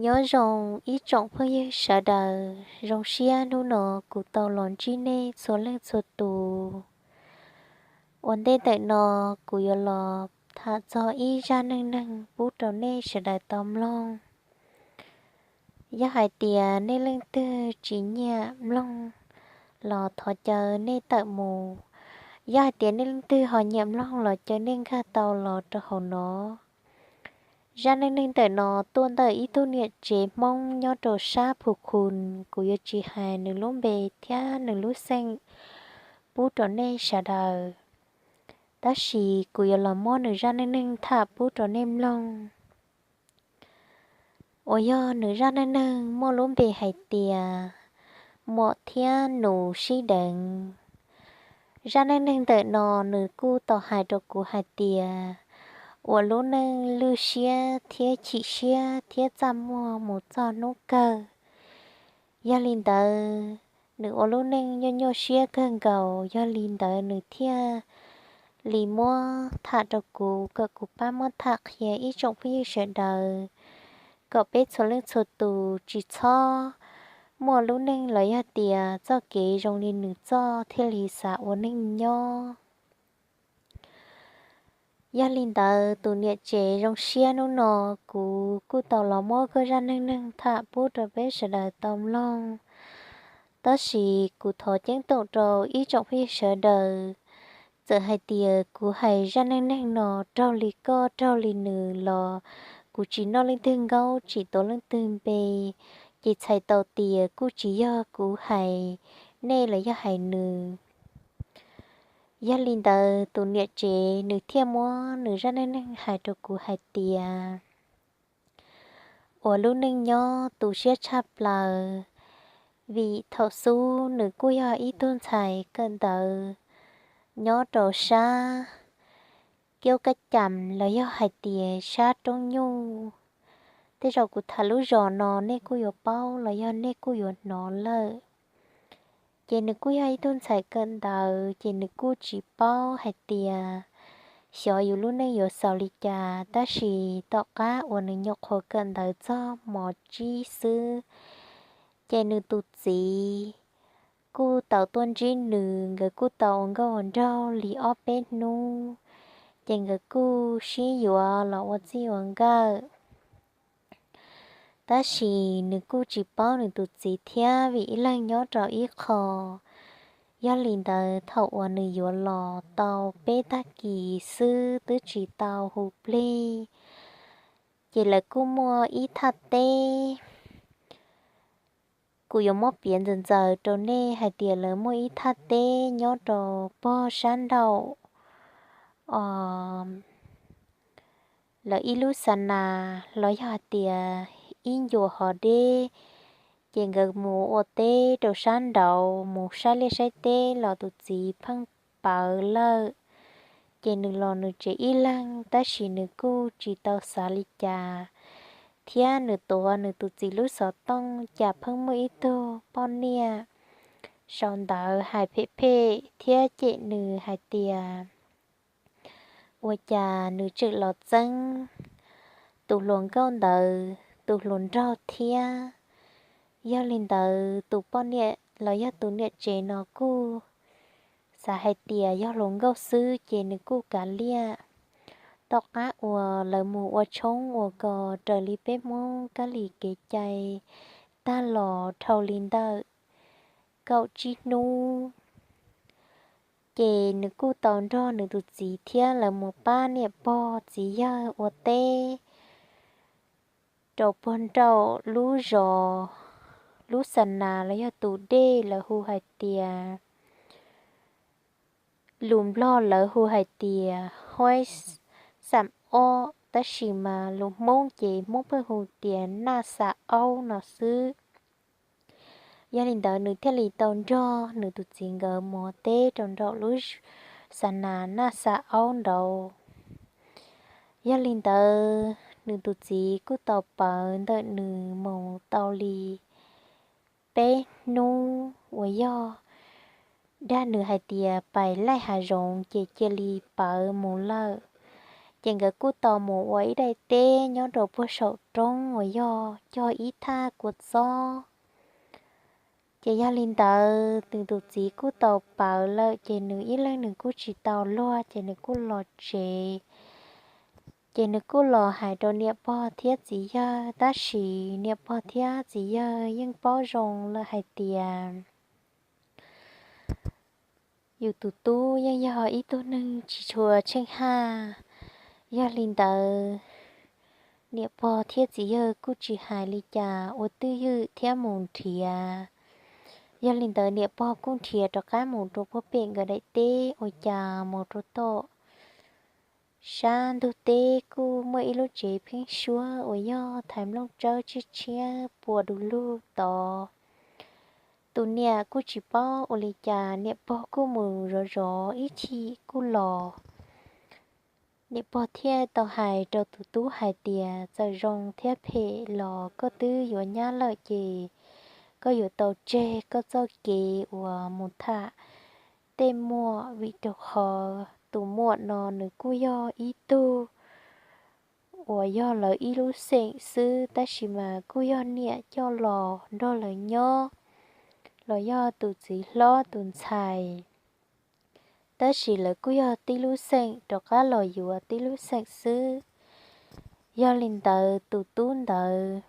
Nyob zoo ib tsoom phooj ywg sawv daws, zoo siab hnub no kuv tau los ntsib nej txhua leej txhua tus. Ua ntej ntawm no kuv yuav los tham txog ib zaj neej neeg pub rau nej sawv daws tau mloog. Yog hais tias nej leej twg tsis nyiam mloog los thov caw nej tawm mus. Yog hais tias nej leej twg ho nyiam mloog los caw nej nkag tau los rau hauv no. Zaj neej neeg ntawm no tuaj ntawm ib tug niam tsev Hmoob nyob rau sab Phu Khu, kuv yuav tsis hais nws lub npe thiab nws lub xeem pub rau nej sawv daws, tab sis kuv yuav los muab nws zaj neej neeg tham pub rau nej mloog. Uas yog nws zaj neej neeg muaj lub npe hais tias Muam thiab Nus sib deev. Zaj neej neeg ntawm no nws kuj tau hais rau kuv hais tias, uas lub neej lwj siab thiab chim siab thiab txaj muag mus txog hnub kawg. Yog li ntawd, nws ua lub neej nyuaj nyuaj siab kawg nkaus, yog li ntawd nws thiaj li muab tham rau kuv kom kuv pab muab tham qhia ib tsoom phooj ywg sawv daws, kom peb txhua leej txhua tus tsis txhob muaj lub neej los yog tias txoj kev zoo li nws txoj thiaj li xav ua neej nyob. Yog li ntawd tus niam tsev zoo siab, hnub no kuv kuj tau los muab koj zaj neej neeg tham pub rau peb sawv daws tau mloog. Tab sis kuv thov ceeb toom rau ib tsoom phooj ywg sawv daws, txawm hais tias kuv hais zaj neej neeg no raug li koj raug li nws los kuv tsis noj leej twg nkaub tsis tuav leej twg npe, ces txhais tau tias kuj tsis yog kuv hais nej los yog hais nws. Yog li ntawd tus niam tsev nws thiaj muab nws zaj neej neeg hais rau kuv hais tias, uas lub neej nyob tu siab tshaj plaws, vim thaum xub nws kuj yog ib tug ntxhais kawm ntawv nyob rau sab Kiaub Kab Cam los yog hais tias sab Roob Nyuj. Tej zaum kuv tham lub zos no nej kuj yuav paub los yog nej kuj yuav hnov lawm. Ces nws kuj yog ib tug ntxhais kawm ntawv, ces nws kuj tsis paub hais tias xyov yus lub neej yuav xaus li cas, tab sis tom qab uas nws nyuam qhuav kawm ntawv txog mos tsib xwb, ces nws tus txiv kuj tau tuaj ntsib nws, nkawd kuj tau ua nkauj ua nraug li ob peb hnub, ces nkawd kuj sib yuav los ua txij ua nkawm. Tab sis nws kuj tsis paub nws tus txiv thiab, vim ib leeg nyob rau ib qho. Yog li ntawd thaum uas nws yuav los tau peb tag kis xwb twb tsis tau hu plig, ces lawv kuj muaj ib thaj teb. Kuv yuav muab piav ntxaws ntxaws rau nej hais tias lawv muaj ib thaj teb nyob rau pog sab nraum lawv ib lub xa nas los yog hais tias ib ncua hov deb, ces nkawd mus ua teb rau sab nraud, mus saib liaj saib teb los tus txiv pheej pawv lawm. Ces nws los nws tsev ib leeg, tab sis nws kuj tsis tau xav li cas, thiab nws tuav nws tus txiv lub xov tooj cas pheej muaj ib tug poj niam sau ntawv hais phem phem thiab cem nws hais tias ua cas nws tseem los txeeb tus hluas nkauj ntawd tus hluas nraug thiab. Yog li ntawd tus poj niam los yog tus niam tsev no kuj xav hais tias yog hluas nkauj xwb ces nws kuj kav liam. Tom qab uas lawv mus ua tshoob ua kos raws li peb Hmoob kab li kev cai tag los dhau li ntawm kaum tsib hnub, ces nws kuj tau nrog nws tus txiv thiab lawv mus pab niam pog txiv yawg ua teb rau puag nraum lub zos, lub xa nas los yog tus dej lawv hu hais tias, lus Nplog lawv hu hais tias Huaib Xam Ob, tab sis mas lus Hmoob ces Hmoob pheej hu tias Naj Xa Aub no xwb. Yog li ntawd nws thiaj li tau nrog nws tus txiv nkawd mus teb rau nraum lub xa nas Naj Xa Aub nraud. Yog li ntawd nws tus txiv kuj tau pawv ntawm nws mus tau li peb hnub uas yog dag nws hais tias pais laij hav zoov ces cia li pawv mus lawm. Ces nkawd kuj tau mus ua ib daim teb nyob rau puag saum roob uas yog cog ib thaj kua txob. Ces yog li ntawd nws tus txiv kuj tau pawv lawm ces nws ib leeg nws kuj tsis tau luag ces nws kuj los tsev. Ces nws kuj los hais rau niam pog thiab txiv yawg, tab sis niam pog thiab txiv yawg yeej paub zoo lawm hais tias yus tus tub yeej yog ib tug neeg tsis tshua tsheej haj. Yog li ntawd, niam pog thiab txiv yawg kuj tsis hais li cas, ua twj ywm thiab mus nrhiav. Yog li ntawd niam pog kuj nrhiav rov qab mus rau puag pem nkawd daim teb ua cas mus rau tom sab ntug teb kuj muaj ib lub tsev pheeb suab uas yog thaiv nplooj tsawb tshiab tshiab pua du lug tod. Tus niam kuj tsis paub ua li cas, niam pog kuj mus zov zov ib chim kuj los. Niam pog thiaj tau hais rau tus tub hais tias, txawm zoo thiab phem los koj twb yuav nyab lawm ces koj yuav tau tseg koj txoj kev uas mus tham tej muam, vim rau qhov tus muam no nws kuj yog ib tug uas yog lawv ib lub xeem xwb, tab sis mas kuj yog niam coj los nrog lawv nyob, los yog tus txiv hlob tus ntxhais, tab sis lawv kuj yog tib lub xeem rov qab los yuav tib lub xeem xwb. Yog li ntawd tus tub ntawd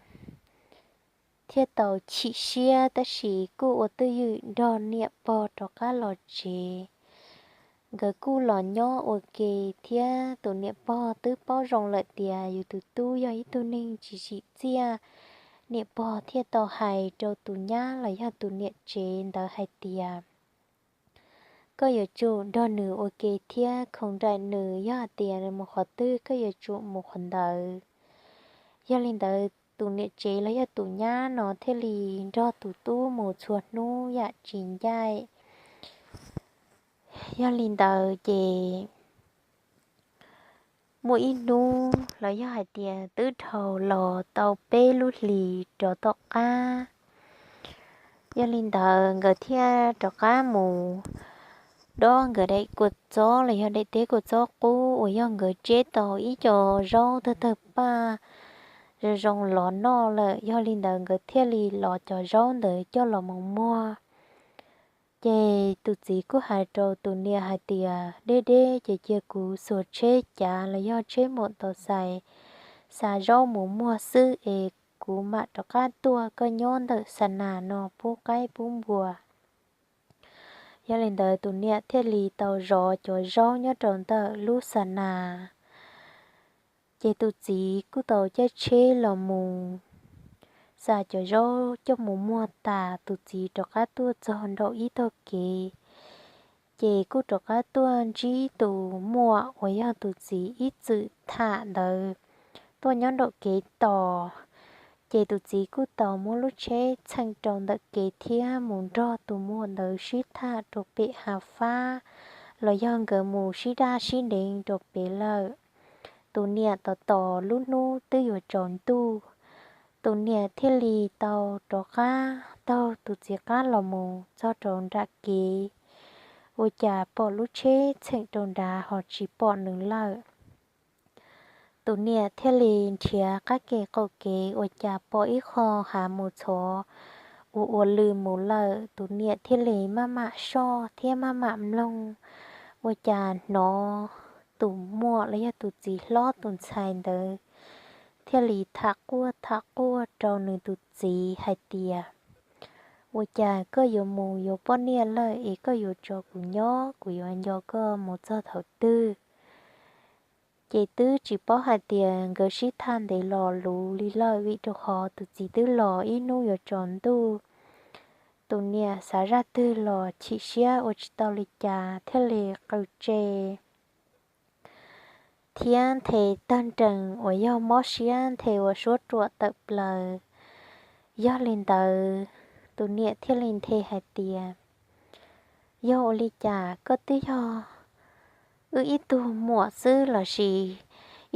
thiaj tau chim siab, tab sis kuj ua twj ywm nrog niam pog rov qab los tsev. Nkawd kuj los nyob ua ke thiab tus niam pog twb paub zoo lawm tias yus tus tub yog ib tug neeg tsis tsim txiaj. Niam pog thiaj tau hais rau tus nyab los yog tus niam tsev ntawd hais tias, koj yuav tsum nrog nws ua ke thiab khoom nraim nws, yog hais tias nws mus qhov twg koj yuav tsum mus qhov ntawd. Yog li ntawd tus niam tsev los yog tus nyab no thiaj li nrog tus tub mus txhua hnub yam tsis ncaij. Yog li ntawd ces muaj ib hnub los yog hais tias twb dhau los tau peb lub hlis rov tom qab. Yog li ntawd nkawd thiaj rov qab mus dob nkawd daim kua txob los yog daim teb kua txob qub uas yog nkawd tseb tau ib co zaub tawg tawg paj zoo zoo los noj lawm. Yog li ntawd nkawd thiaj li los cov zaub ntawd coj los mus muag. Ces tus txiv kuj hais rau tus niam hais tias, deb deb ces cia kuv xuas tsheb cav los yog tsheb mom tos xais xa zaub mus muag xwb es kuv mam rov qab tuaj, koj nyob ntawm xa nas no pub qaib pub npua. Yog li ntawd tus niam thiaj li tau zov cov zaub nyob rau ntawm lub xa nas. Ces tus txiv kuj tau caij tsheb los mus xa cov zaub coj mus muag tas, tus txiv rov qab tuaj txog nraum ib tog kev. Ces kuj rov qab tuaj ntsib tus muam uas yog tus txiv ib txwm tham ntawd tuaj nyob nraum kev tos. Ces tus txiv kuj tau muab lub tsheb txheem rau ntawm kev thiab mus nrog tus muam ntawd sib tham rau pem hav fab, los yog nkawd mus sib daj sib deev rau pem lawm. Tus niam tos tos lub hnub twb yuav tsaus ntuj, tus niam thiaj li tau rov qab taug tus txiv qab los mus txog rau nram kev, ua cas pom lub tsheb txheem rau nrad ho tsis pom nws lawm. Tus niam thiaj li nrhiav qab ke qaum kev ua cas pom ib qho hav mus txhov ua ua lwj mus lawm. Tus niam thiaj li maj mam soj thiab maj mam mloog, ua cas hnov tus muam los yog tus txiv hlob tus ntxhais ntawd thiaj li tham quaj tham quaj rau nws tus txiv hais tias, ua cas koj yuav mus yuav poj niam lawm es koj yuav tso kuv nyob, kuv yuav nco koj mus txog thaum twg? Ces twb tsis paub hais tias nkawd sib tham ntev los luv li lawm, vim rau qhov tus txiv twb los ib hnub yuav tsaus ntuj. Tus niam xav zaj twg los chim siab ua tsis tau li cas thiaj li qw tse thiab nthe tawg nrees uas yog mob siab nthe ua suab ruam tawm plaws. Yog li ntawd, tus niam thiaj li nthe hais tias, yog ua li cas koj twb yog wb ib tug muam xwb lossis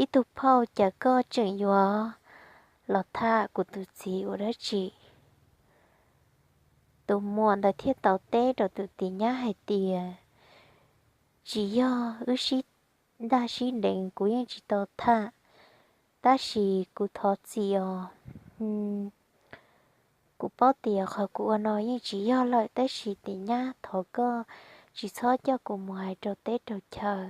ib tug phauj, cas koj tseem yuav los tham kuv tus txiv ua dab tsi? Tus muam ntawd thiaj tau teb rau tus txiv nyab hais tias, tsis yog wb sib ntaj sib deev kuv yeej tsis tau tham, tab sis kuv thov txim os. Kuv paub tias qhov kuv ua no yeej tsis yog lawm, tab sis tis nyab thov koj tsis txhob coj kuv mus hais rau teb rau chaw.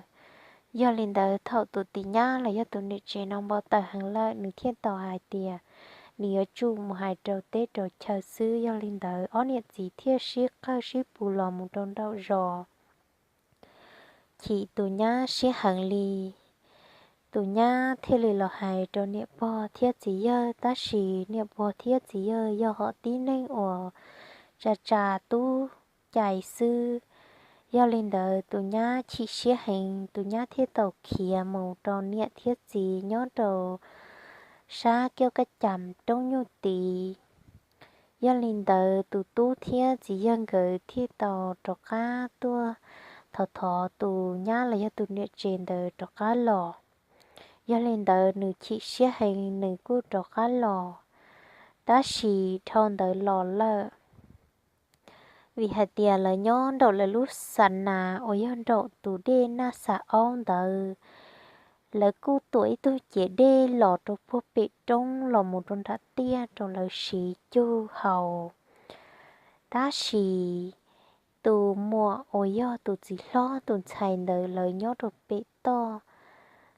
Yog li ntawd thaum tus tis nyab los yog tus niam tsev no npau taws heev lawm, nws thiaj tau hais tias nws yuav tsum mus hais rau teb rau chaw xwb. Yog li ntawd ob niam txiv thiaj sib qawg sib pus los mus rau nraum zos, chim tus nyab siab heev li. Tus nyab thiaj li los hais rau niam pog thiab txiv yawg, tab sis niam pog thiab txiv yawg yog hom tib neeg uas tsa tsa tub cai xwb. Yog li ntawd tus nyab chim siab heev, tus nyab thiaj tau khiav mus rau niam thiab txiv nyob rau sab kiab kab cam roob nyuj tid. Yog li ntawd tus tub thiab txiv yawg nkawd thiaj tau rov qab tuaj thov thov tus nyab los yog tus niam tsev ntawd rov qab los. Yog li ntawd nws chim siab heev, nws kuj rov qab los, tab sis dhau ntawd los lawm, vim hais tias lawv nyob nraum lawv lub xa nas uas yog nraum tus dej Naj Xa Aub ntawd, lawv kuj tuam ib tug ciav dej los rau puag pem roob los mus rau nram tiaj rau lawv siv cug haus. Tab sis tus muam uas yog tus txiv hlob tus ntxhais ntawd lawv nyob rau pem toj.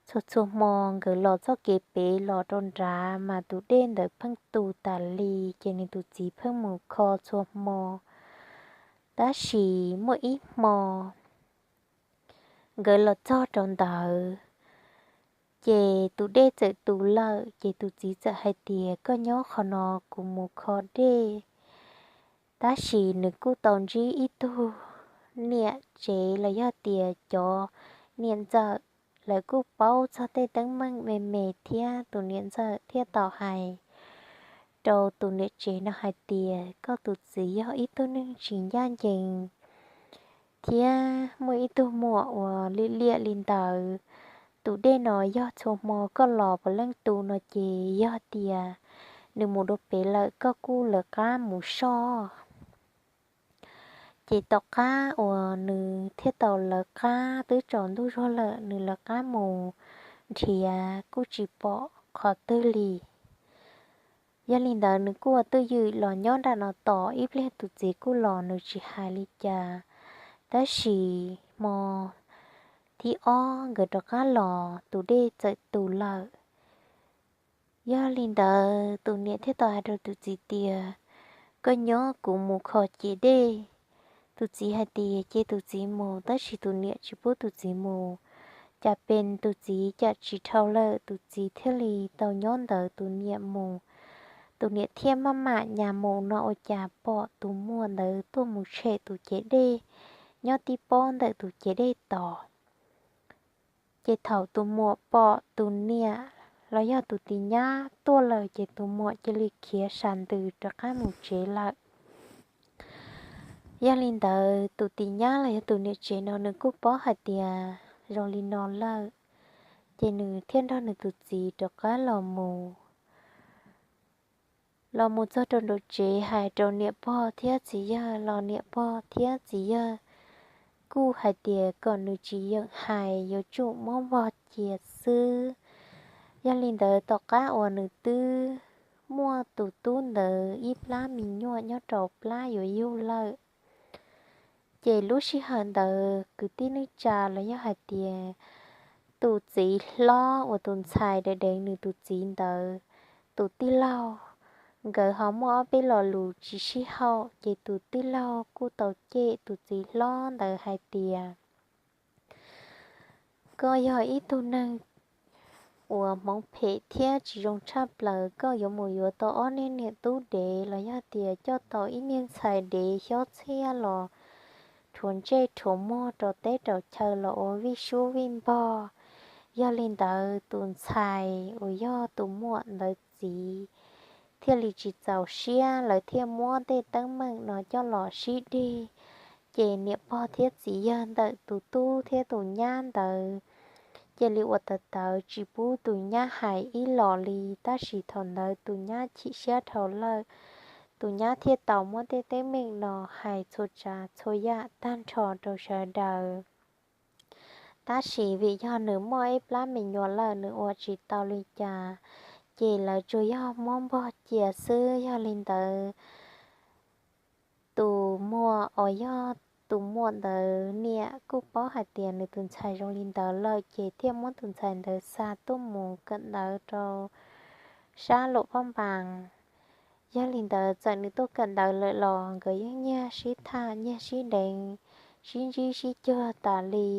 Txhua txhua hmo nkawd los txoj kev pem los rau nrad mas tus dej ntawd pheej tu tas li, ces nws tus txiv pheej mus kho txhua hmo. Tab sis muaj ib hmo nkawd los txog rau ntawd, ces tus dej txawm tu lawm, ces tus txiv txawm hais tias, koj nyob qhov no, kuv mus kho dej. Tab sis nws kuj tau ntsib ib tug niam tsev los yog tias cov niam ntxawm, lawv kuj paub txog tej teeb meem me me thiab. Tus niam ntxawm thiaj tau hais rau tus niam tsev no hais tias, koj tus txiv yog ib tug neeg tsis ncaj ncees thiab muaj ib tug muam uas liam liam li ntawd. Tus dej no yog txhua hmo koj los puav leej tu no ces yog tias nws mus dua pem lawm, koj kuj lawv qab mus soj. Ces tom qab uas nws thiaj tau lawv qab, twb tsaus ntuj zuag lawm, nws lawv qab mus nrhiav kuj tsis pom qhov twg li. Yog li ntawd nws kuj ua twj ywm los nyob nram no tos ib pliag tus txiv kuj los, nws tsis hais li cas. Tab sis hmo thib ob nkawd rov qab los, tus dej txawm tu lawm. Yog li ntawd tus niam thiaj tau hais rau tus txiv tias, koj nyob, kuv mus kho ciav dej. Tus txiv hais tias ces tus txiv mus, tab sis tus niam tsis pub tus txiv mus. Cas pes tus txiv cas tsis dhau lawm, tus txiv thiaj li tau nyob ntawd tus niam mus. Tus niam thiaj maj mam nyas mus no ua cas pom tus muam ntawd tuaj mus tshem tus ciav dej nyob tib pob ntawm tus ciav dej tos. Ces thaum tus muam pom tus niam los yog tus tis nyab tuaj lawm ces tus muam cia li khiav sas ntws rov qab mus tsev lawm. Yog li ntawd tus tis nyab los yog tus niam tsev no nws kuj paub hais tias zoo li no lawm, ces nws thiaj nrog nws tus txiv rov qab los mus. Los mus txog rau nraum tsev hais rau niam pog thiab txiv yawg los niam pog thiab txiv yawg kuj hais tias kom nws tsis yeem hais, yuav tsum muab vog cia xwb. Yog li ntawd tom qab uas nws twb muaj tus tub ntawd ib plab me nyuam nyob rau plab yuav yug lawm, ces lub sij hawm ntawd kwv tij neej tsa los yog hais tias tus txiv hlob uas tus ntxhais deev deev nws tus txiv ntawd, tus tij laug, nkawd ho muaj ob peb lo lus tsis sib haum, ces tus tij laug kuj tau cem tus txiv hlob ntawd hais tias, koj yog ib tug neeg uas hmoov phem thiab tsis zoo tshaj plaws, koj yuav mus yuav tau ob niag niam tub dev los yog tias coj tau ib niag ntxhais dev xyob txhiab los rhuav ntsej rhuav muag rau teb rau chaw los ua vij sub vij npog. Yog li ntawd tus ntxhais uas yog tus muam ntawd txiv thiaj li tsis txaus siab, lawv thiaj muab tej teeb meem no coj los sib dig. Ces niam pog thiab txiv yawg ntawm tus tub thiab tus nyab ntawd cia li ua tawv tawv tsis pub tus nyab hais ib los li. Tab sis thaum ntawd tus nyab chim siab dhau lawm, tus nyab thiaj tau muab tej teeb meem no hais txhua tsav txhua yam tag nrho rau sawv daws. Tab sis vim yog nws muaj ib plab me nyuam lawm nws ua tsis tau li cas, ces lawv tsuas yog muab npog cia xwb. Yog li ntawd, tus muam uas yog tus muam ntawd niam kuj paub hais tias nws tus ntxhais zoo li ntawd lawm, ces thiaj muab tus ntxhais ntawd xa tuaj mus kawm ntawv rau sab Luam Phaj Npas. Yog li ntawd, txawm nws tuaj kawm ntawv lawm los nkawd yeej nyiag sib tham, nyiag sib deev, sib ntsib sib cuag tas li.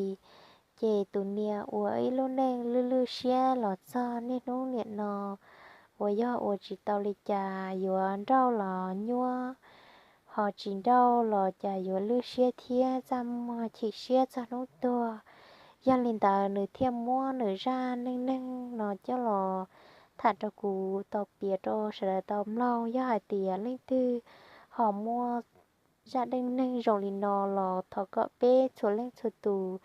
Ces tus niam ua ib lub neej lwj lwj siab los txog niaj hnub niam no uas yog ua tsis tau li cas, yuav nrauj los nyuaj, ho tsis nrauj los cas yuav lwj siab thiab txaj muag chim siab txog hnub tuag. Yog li ntawd, nws thiaj muab nws zaj neej neeg no coj los tham rau kuv tau piav rau sawv daws tau mloog. Yog hais tias leej twg ho muaj zaj neej neeg zoo li no los thov kom peb txhua leej txhua tus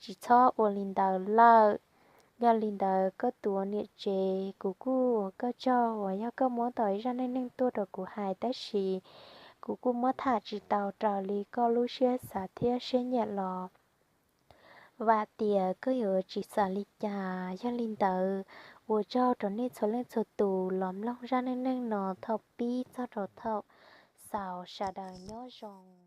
tsis txhob ua li ntawd lawm. Yog li ntawd, koj tus niam tsev, kuv kuj ua koj tsaug uas yog koj muab tau ib zaj neej neeg tuaj rau kuv hais, tab sis kuv kuj muab tham tsis tau raws li koj lub siab xav thiab siab nyiam los vam tias koj yuav tsis xav li cas. Yog li ntawd, ua tsaug rau nej txhua leej txhua tus los mloog zaj neej neeg no thaum pib txog rau thaum xaus. Sawv daws nyob zoo.